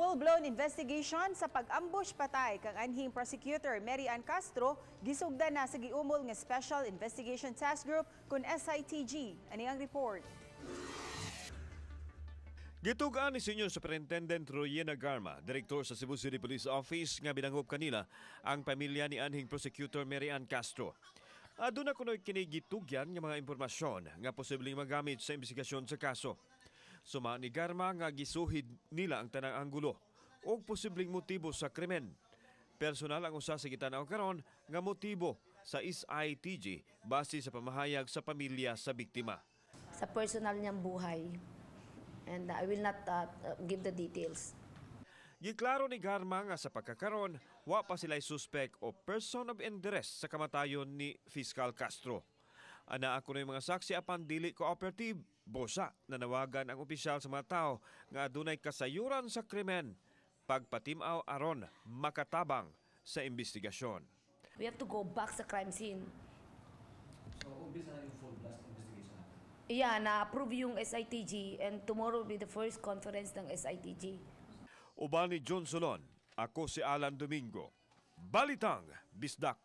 Full-blown investigation sa pag-ambush patay kang anhing prosecutor Mary Ann Castro gisugdan na sa giumol nga Special Investigation Task Group kun SITG. Ani ang report. Gitugaan ni Senior Superintendent Royena Garma, Direktor sa Cebu City Police Office, nga binangop kanila ang pamilya ni anhing prosecutor Mary Ann Castro. Aduna kuno'y kini gitugyan nga mga impormasyon nga posibleng magamit sa investigasyon sa kaso. Suma ni Garma nga gisuhid nila ang tanang anggulo og posibleng motibo sa krimen. Personal ang usa sa gitanaw karon nga motibo sa SITG base sa pamahayag sa pamilya sa biktima. Sa personal niyang buhay. And I will not give the details. Giklaro ni Garma nga sa pagkakaron, wa pa sila suspect o person of interest sa kamatayon ni Fiscal Castro. Anaa kuno'y mga saksi apan dili cooperative. Busa, nanawagan ang opisyal sa mga tao nga adunay kasayuran sa krimen pagpatimaw aron makatabang sa investigasyon. We have to go back sa crime scene. So, umpisa na yung full blast investigation natin. Yeah, na-approve yung SITG and tomorrow will be the first conference ng SITG. Uban ni John Solon, ako si Alan Domingo. Balitang Bisdak.